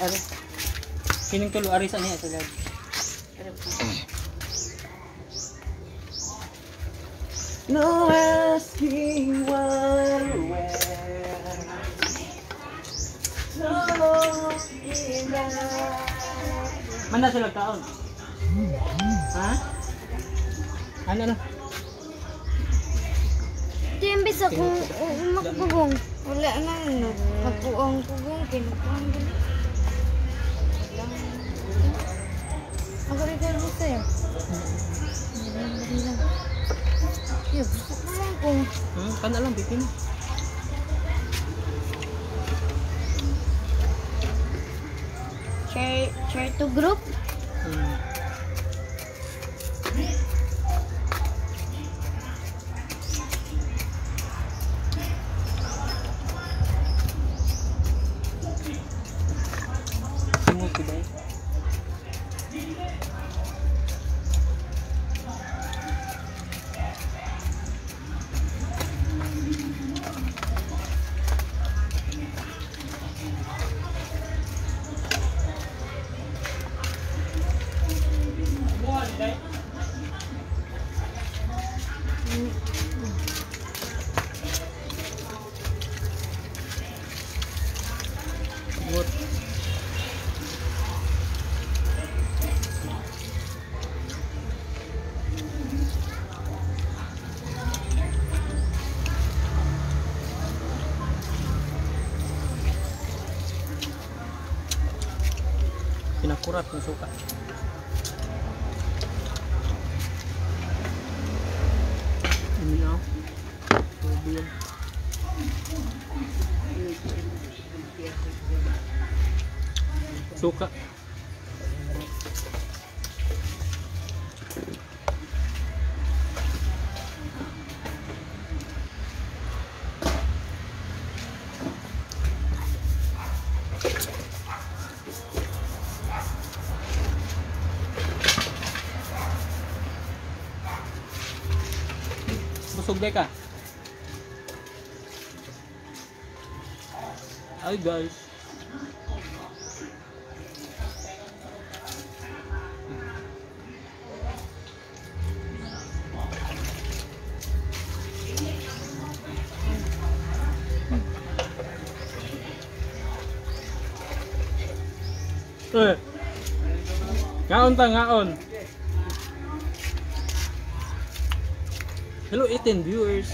Ari. Kining tulo ari sa niya sa lab. No asking what or where. No looking back. Mana sila kaon? Ha? Ano ano? Ito yung bisa kung makapugong. Wala na ano. Magpuong pugong. Kinukuhan ko na. Ako rin kayo gusto yun. Dali lang. Yo, gusto ko lang kung Kana lang bitin. Share to group. Singot ko ba? What? Pinakurat ng suka. Ano na? Tubig. Suka. Busog day ka. Hi guys. Eh. Ngaon ta ngaon. Hello 18 viewers.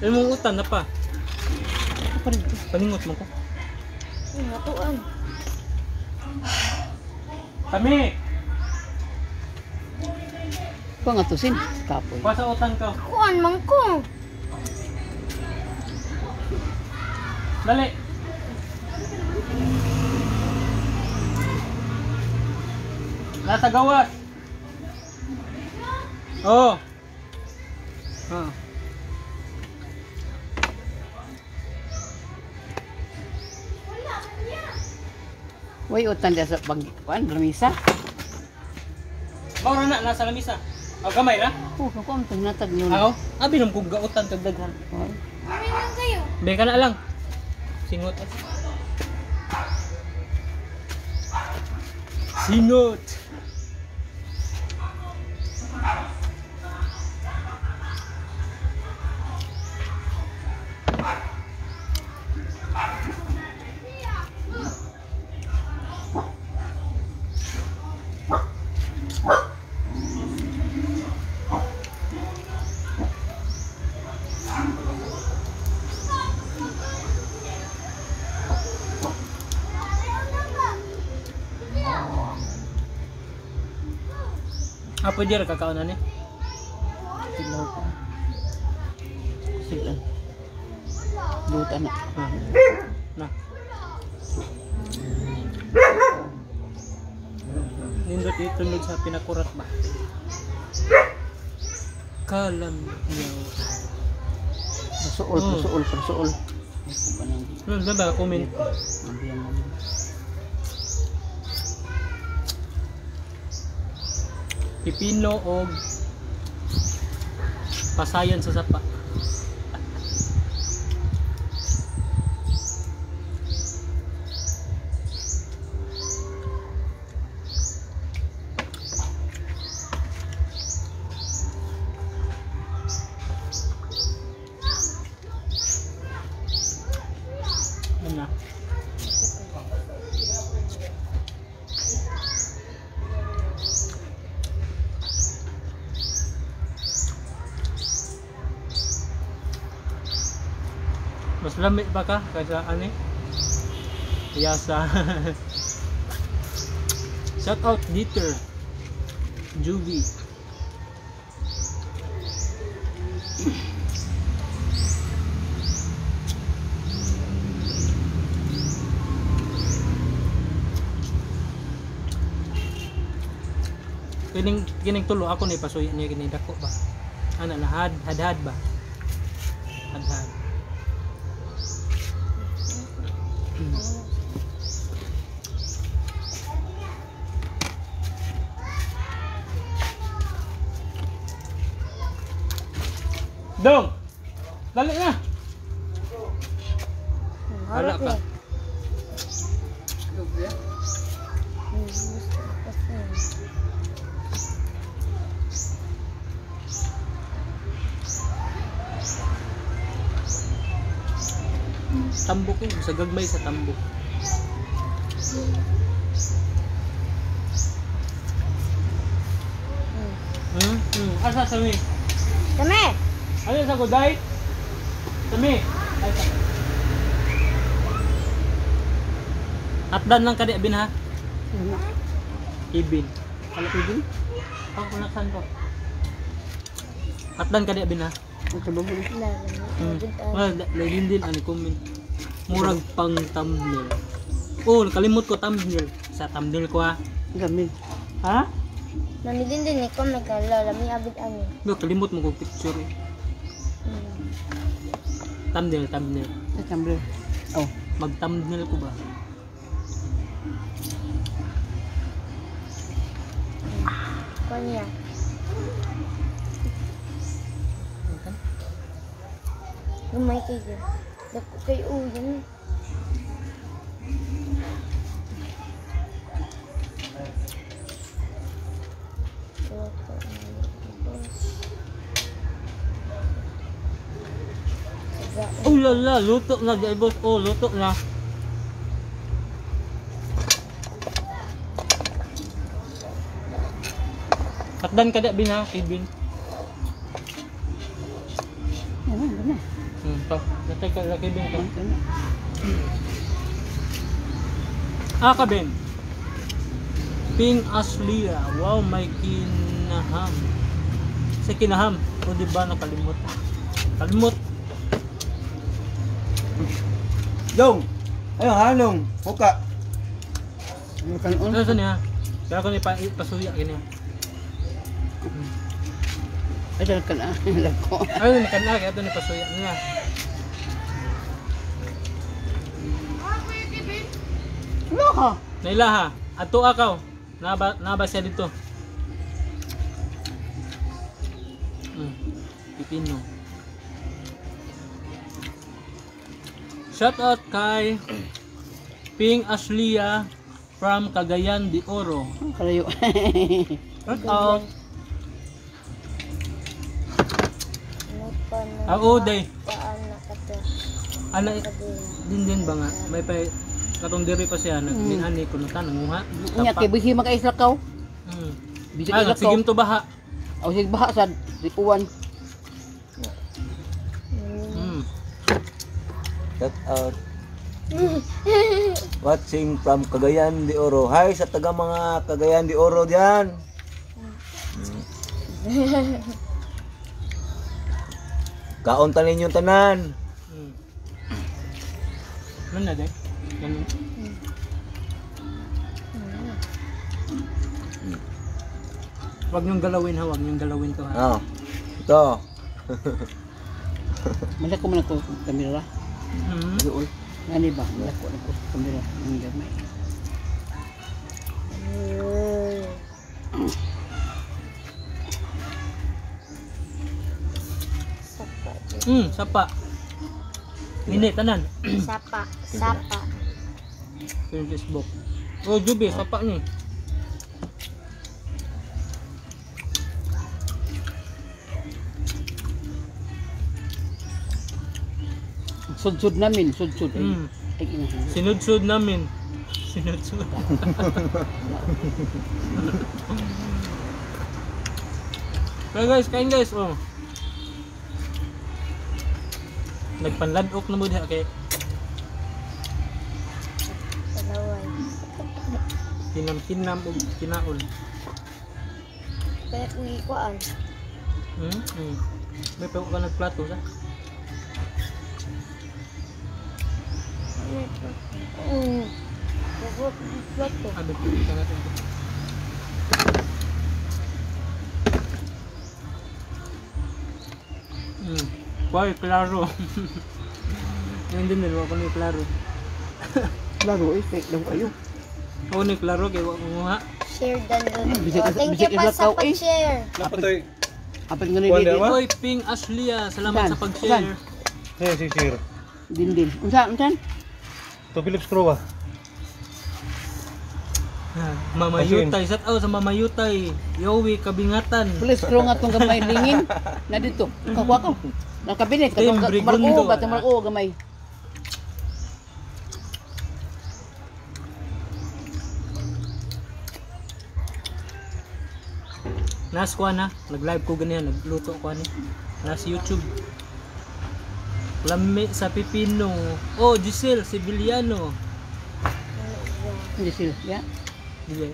Imong utan na pa. Paningot mo ko. Natuan. Kami. Ko nga tusin. Kapoy. Kuha sa utan ko. Kuan man ko. Dali. Nasa gawas. Oh. Ah. Way utan dia sa bag kuan lamisa. Maura na nasa lamisa. Aw gamay ra. Oh, ko am tong natag nun. Aw, abi nam kog gautan kag daghan. Oh. Kami lang kayo. Be ka na lang. Singot. Singot. Ah, pwede ra kakaon ani. Tilaw ko. Sige. Luta na. Ah. Na. Nindot itulog sa pinakurat ba? Kalam niyaw. Suol, suol, suol. Ano ba comment? Pipino og Pasayan sa sapa. Ano na? Mas lamig ba ka kaysa ani? Yasa. Shout out Dieter. Juvie. Kining kining tulo ako ni pasuyo niya kini dako ba. Ana na had hadhad ba. Hadhad. Dong. Dali na. Wala Harap ka. eh. Gusto ko kasi. Tambo ko sa gagmay sa tambo. Asa sa mi? Kami! Ano sa guday? Sami. Ay, sa. Atdan lang kadi abin ha. Ibin. Ala ibin? Ako naksan ko. Atdan kadi abin ha. Well, lain din ang comment. Murag pang thumbnail. Oh, nakalimot ko thumbnail. Sa thumbnail ko ha. Gamit. Ha? Mami din din ikaw may kalala, lami abid ani. No, kalimot mo kong picture eh. Thumbnail, thumbnail. Sa tumbler. Oh. Mag-thumbnail ko ba? Kanya. Gamay kayo. Dako kayo uyan. Oh lala, luto na guys boss. Oh, luto na. Atdan ka da bin ha, Kevin. Yan na, To. Natay ka la Kevin ka. yan na. Ah, ka Ben. Ping Aslia. Wow, may kinaham. Sa kinaham. O di ba nakalimot? Kalimot. Dong! Ayun, halong. Huka. Ano kan on? Ano sa niya? Kaya ko ni pa pasuya kini. Ay, dahil ka na. Lako. Ay, kan na kaya to ni pasuya niya. Wala ka. Nailaha, ato akaw. Naba naba siya dito. Pipino. Shout out kay Ping Ashlia from Cagayan de Oro. Ang kalayo. Shout out. Ah, oo, day. Ana din din ba nga? May pa katong diri pa siya nag ani kuno ta nanguha. Unya kay busy makaisla kaw. Busy Ah, kay lakaw. nagsigim to baha. Aw sig baha sad si uwan. Shout out. Watching from Cagayan de Oro. Hi sa taga mga Cagayan de Oro diyan. Kaon ta ninyong tanan. Ano na, Dek? Ganun. Wag niyong galawin ha, wag niyong galawin to ha. Ah. Ito. Malako man ako kamera. Dool. Ngani ba? Malako na ko kamera. Ang gamay. Sapa. Ini tanan. Sapa. Sapa. Yung Facebook. Oh, Juby, sapa ni. Sudsud namin, sudsud. Ay, ina. Sinudsud namin. Sinudsud. Kaya guys, kain guys. Oh. Nagpanladok na mo diha kay Dalaway. kinam-kinam og kinaon. Kaya kung ikuan. May pa ka nagplato sa. Plato. Abi ka natin. Why klaro. Yung din nila ko ni klaro. Klaro eh, fake daw kayo. Ako ni klaro kay wa ko. Share dan doon. Bisik- Oh, thank you bisik pa sa lakaw, eh. pag-share. Napatay. Apil nga ni Kuwan Didi. di ba? Oy, Ping Ashlia, salamat Saan? sa pag-share. Sige, sige, sige. Din din. Unsa, unsan? To Philips Crew ah. Mama Yutay, shout out sa Mama Yutay. Yowi Kabingatan. Please scroll nga tong gamay lingin. Na dito. Kakuha ko. Nakabinet Tim katong Brigundo. marko ba tong marko gamay. Nas ko na, nag-live ko ganyan, nagluto ko ani. Nas YouTube. Lami sa pipino. Oh, Giselle Sevillano. Hindi sila. Ya. Dili.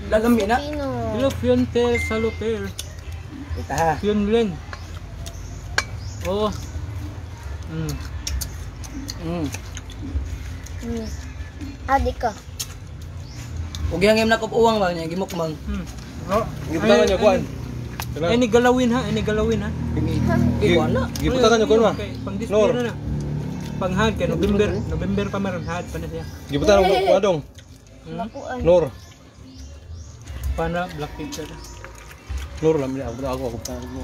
Lalami na. Pino. Hello, Fiontel Saluper. Ita ha. Fionlen. Oh. Adi ka. Ug yang im nakop uwang ba niya gimukbang. Gibutangan niyo kuan. Ay, ni galawin ha, ay ni galawin ha. Ikuan na. Gibutangan niyo kuan ba? Okay, pang display Nor. na na. Panghad kay November, November pa meron had pa na siya. Gibutangan ko kuan dong. Bakuan. Nor. Pana black picture. Nor lang ako ako ako ako.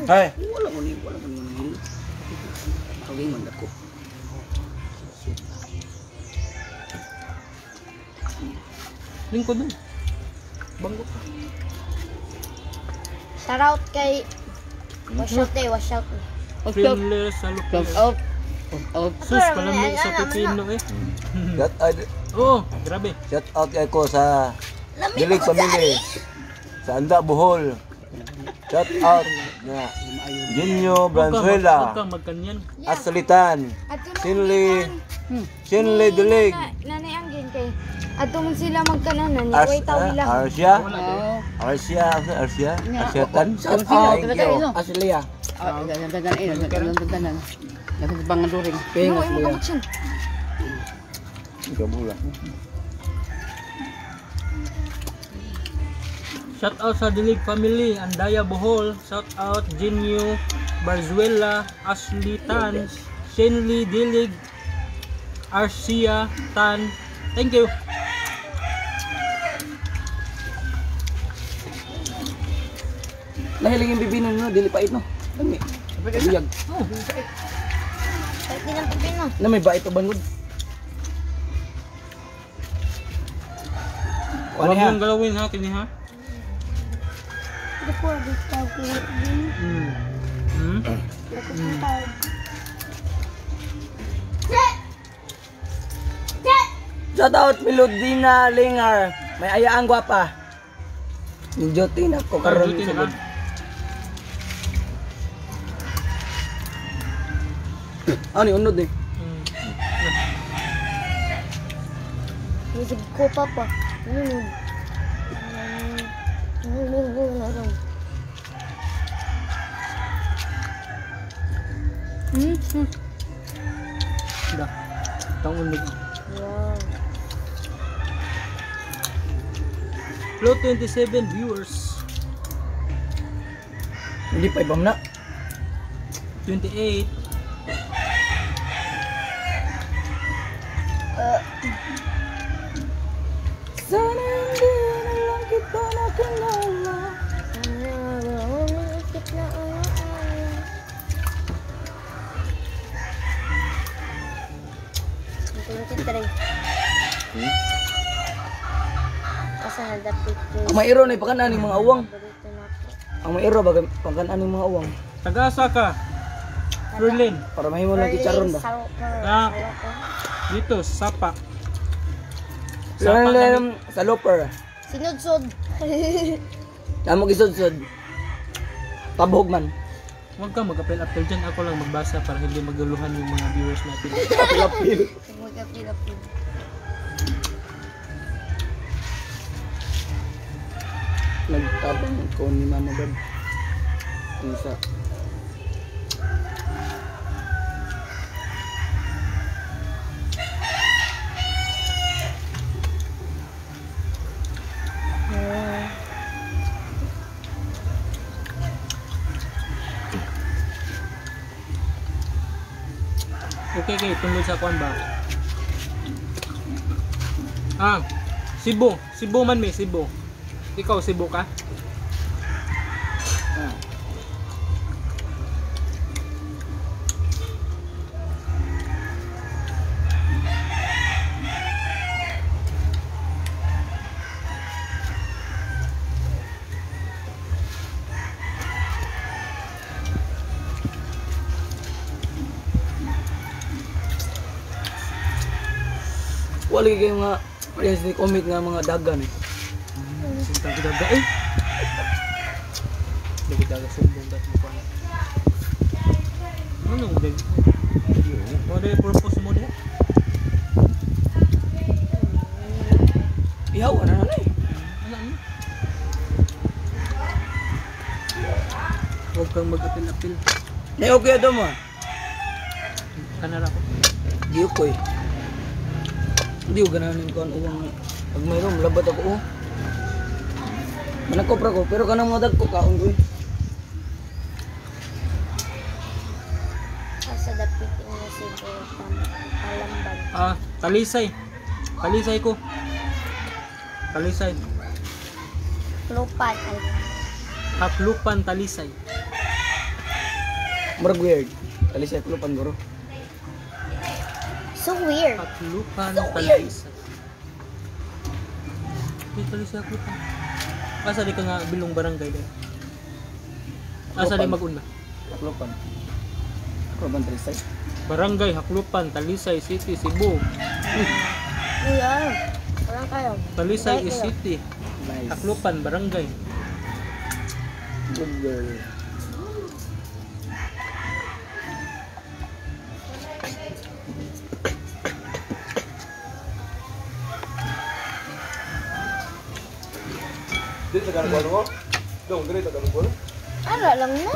Ay, Wala mo ni, wala mo ni. Kawing man ako. Lingkod dun. Bangko ka. Shout out kay Wash out eh, wash out. Wash out. Friendly Saluper. Wash out. Wash out. Sus, palami sa pipino eh. Shout out, Oo, grabe. shout out kay ko sa Dilig Family. Sa Anda, Bohol. Shout out na Jinyo Huwag Branzuela. kang magkanyan. Asalitan. Sinli. Sinli Dilig. Nanay ang gin kay. Ato man sila magkananan, Ars, way tawila. Arsia. Oh. Arsia, Arsia, Arsia Tan. Shout out. Thank you. Aslia. Ah, tanan eh, tanan. Nasa bangaduring. Ping No, imo Aslia. kamot siya. Ikaw Shout out sa Dilig Family, Andaya Bohol. Shout out Jinyo Barzuela, Ashley Tan, Shenley Dilig, Arcia Tan. Thank you. Lahi lagi yung bibino no, dili pait no. Lami. Biyag. Pait din ang pipino. Na may bait uban gud. Huwag mong galawin ha, kini ha. Di ko di tawag din. Di ko tawag. Shout out Melodina Lingar. May ayaang gwapa. Yung duty na ko karon Duty na sugod. Ah, ni unod eh. Music ko papa. Da. Tang unod. Wow. Flow 27 viewers. Hindi pa ibam na. 28. 23. Asa na dapit yung Ang mairo na ipakan mga uwang. paborito na ako. Ang mairo baga pangkanan ning mga uwang. Tagasa ka. Berlin. Para mahimo lang chicharon ba. Salopor. Ah. Salopor. Dito, Sapa. Sapa kami. Sapa sa looper. Sinudsod. Amo gisudsod. Tabog man. Huwag kang mag-apel-apel dyan. Ako lang magbasa para hindi maguluhan yung mga viewers natin. Apil-apil. Magapil-apil. Nagtabang ko ni Mama Bab. Isa. Okay, okay. Tungkol sa kwan ba? Ah, Cebu. Cebu man may Cebu. Ikaw, Cebu ka? Ah. Wala kayo mga parehas ni commit nga mga dagan eh. Daga eh. Daga sumbong dat mo pa. Ano dag? What the purpose mo diha? Ihaw ano na eh. Ano ano? Huwag kang mag-apil-apil. Nay okay daw mo. Kanara ko. Di ko eh. Hindi ko ganahan yung kuan uwang pag mayroon labat ako oh. Managkopra ko pero kanang mga dagko kaon ko eh. Asa dapit inyo Cebu. Palamban. Ah, Talisay. Talisay ko. Talisay. Lupan. Ay, Haklupan Talisay. Murag weird. Talisay klupan guro. So weird. Haklupan Talisay. Di Talisay Haklupan. Asa di ka nga bilong barangay dai? Asa di mag-una? Klupan. Klupan Talisay. Barangay Haklupan, Talisay City, Cebu. Kuya. Walang kayo. Talisay is city. Nice. Haklupan, barangay. Good girl. Dili sa ganang mo? Dong, dili sa ganang kuno. Ara lang na.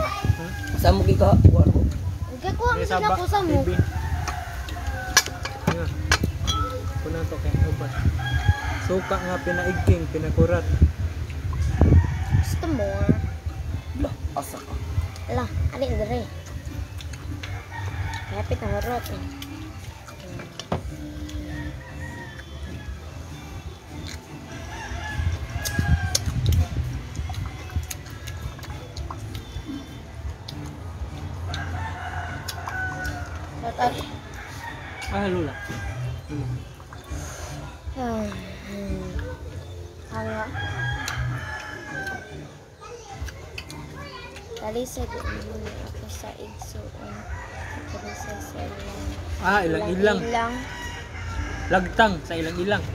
Sa mo kika kuan ko. Nagkakuha mo sila ko sa mo. TV. Nga. Kuna to kay ubas. Suka nga pinaigking, pinakurat. Gusto mo. Lah, asa ka. Ala, ali dere. Kapit ang hurot eh. Shout out. Ah, lula. Hanga. Talisay di mo ako sa igsuon. Talisay sa ilang. Ah, ilang-ilang. Ilang. Lagtang sa ilang-ilang.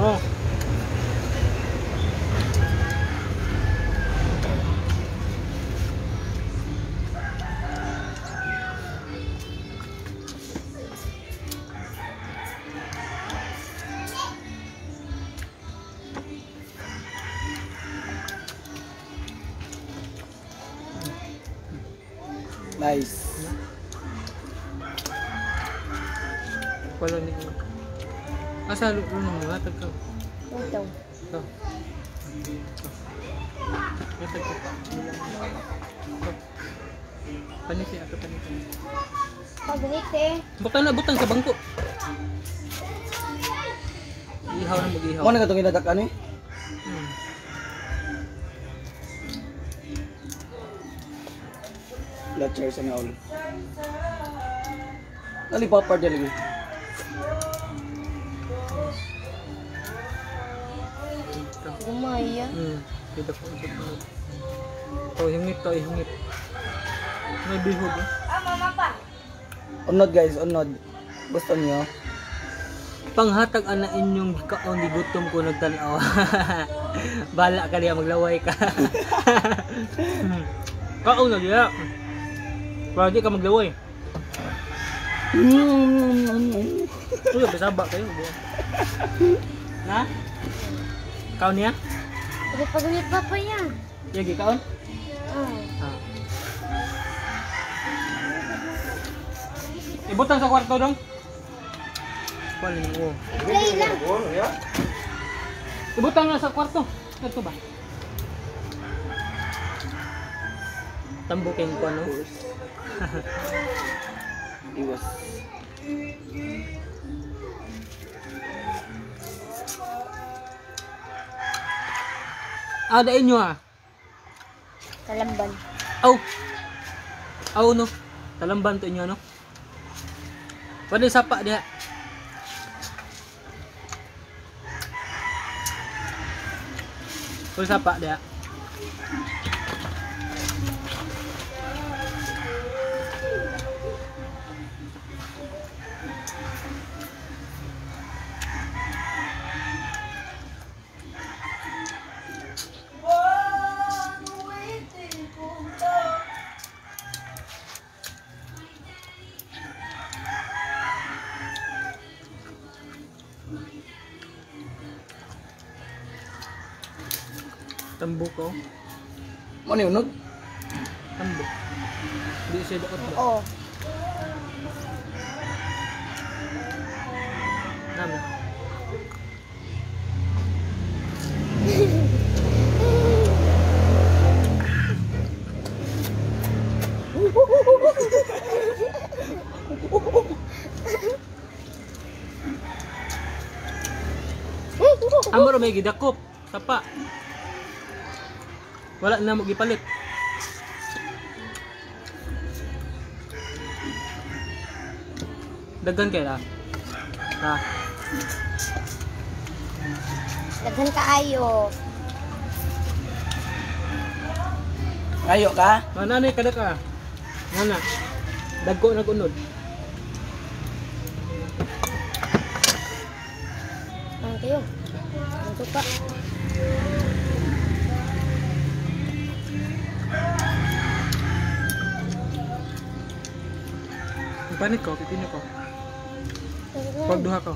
Oh. Nice. Wala ni. Asa luno mo hatag ka. Ito. Ito. Ito. Hatag ka. Ito. Panisi, ato panisi. Pagdikte. Baka na butang sa bangko. Ihaw na mag-ihaw. Mo na katong ginadakan eh. La chair sa naol. Nali papar dyan lagi. Gumaya. Kita ko ito. To hingit, to hingit. May bihog eh. Ah, mama pa. Unod guys, unod. Gusto niyo? Panghatag ana inyong gikaon gigutom ko nagtan-aw. Bala ka diya maglaway ka. Kaon na diya. Para di ka maglaway. Uy, bisaba kayo. Na? Kaon niya? Pagpagunit pa pa yan. Yagi kaon? Ah. Ah. Ibutang sa kwarto dong. Wala mo. Play lang. Ibutang na sa kwarto. Ito ba? Tambukin ko no. Iwas. Ah, dain nyo ah. Kalamban. Aw. Aw no. Talamban to inyo no. Pwede sapa diha. Pwede sapa diha. Tambok ko. Mo ni unod? Tambok. Di siya daot ba? Oo. Namo. Amo ra may gidakop. Sapa. Wala na mo gipalit. Daghan kay la. Ha. Daghan kaayo. Ngayo ka? Mana ni kada ka? Ngana. Dagko nag unod. Ang kayo. Ang suka. Panit ko, pipino ko. Pag duha ko.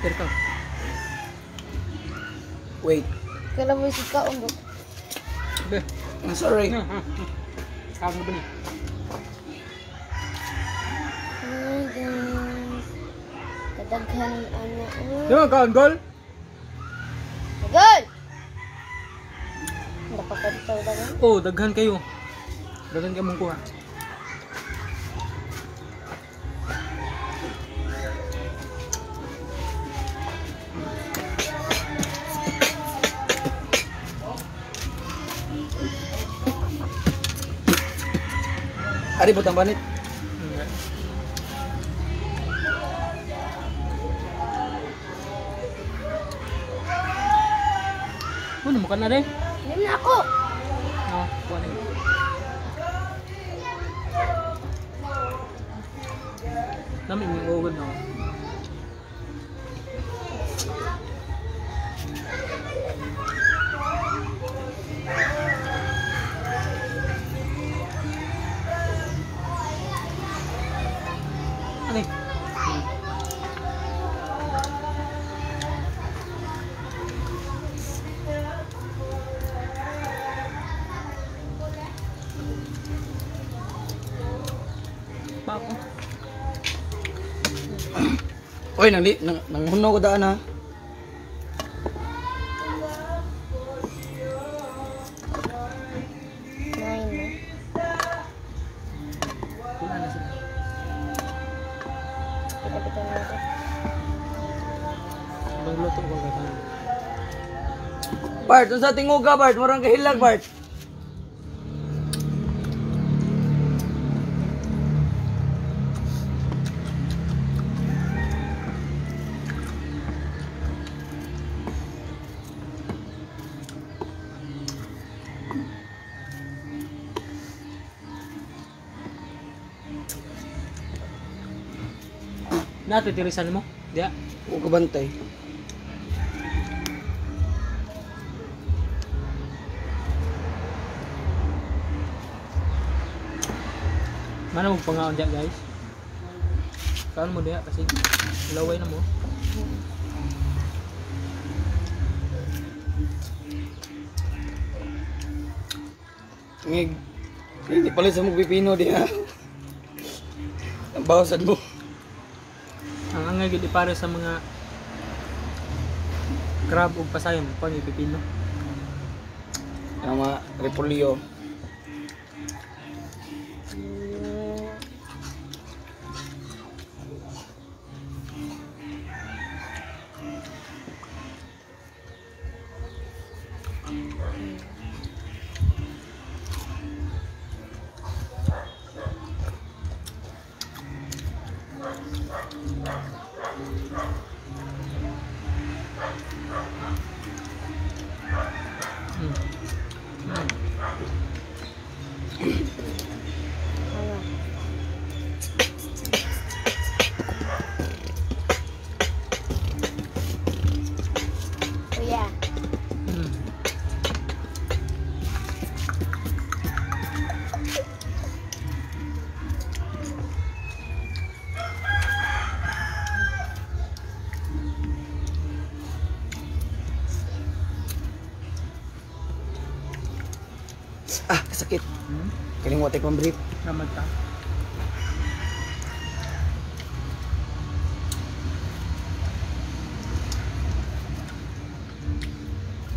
Pero ka. Wait. Kailan mo si kaon ba? Be. I'm sorry. Kaon ba ni? Hi guys. Kadaghan ano. Di kaon gol? Gol! Napakadtaw na. Oh, daghan kayo. Daghan kayo mong kuha. Ari butang panit. Ano mo ka na rin? Hindi na ako. No, kuha na yun. Namin yung ugon no. Ano eh? Pa ako. Oy, nang nang huno ko daan ha. Nine na. Wala na sila. Kita-kita na ako. Magluto ko ka. Bart, unsa tinguga Bart? Murang kahilag Bart. Natitirisan mo? Diya. O kabantay. Mana mo pangaon diya, guys? Kaon mo diya kasi laway na mo. Ngig. Hindi pala sa mong pipino diha. Ang bawasan mo. Ang angay gid ipare sa mga crab ug pasayon pang ipipino. Ang mga repolyo. Ano? Kuya. Ah, kasakit. Kaning watay pang brief. Ramad ta.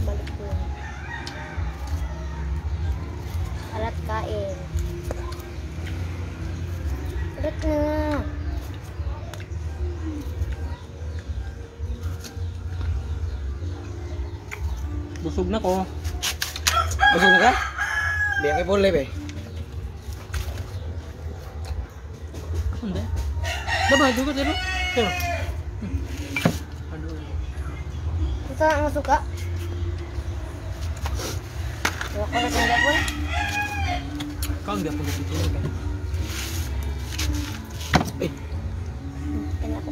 Balik ko yun. Alat kain. Alat na. Busog na ko. Busog na ka? Biya kay Paul eh. Hindi. Baba, dugot pero. Pero. Aduh. Ito ang suka. Wala ko na kang gapon. Kang di ako nagpipino kay. Ay, Kanya ko.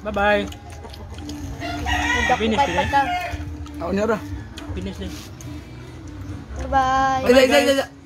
Bye-bye. Finish Finish, pagka. ako na ra. Finish din. Bye-bye. Ay, ay, ay, ay.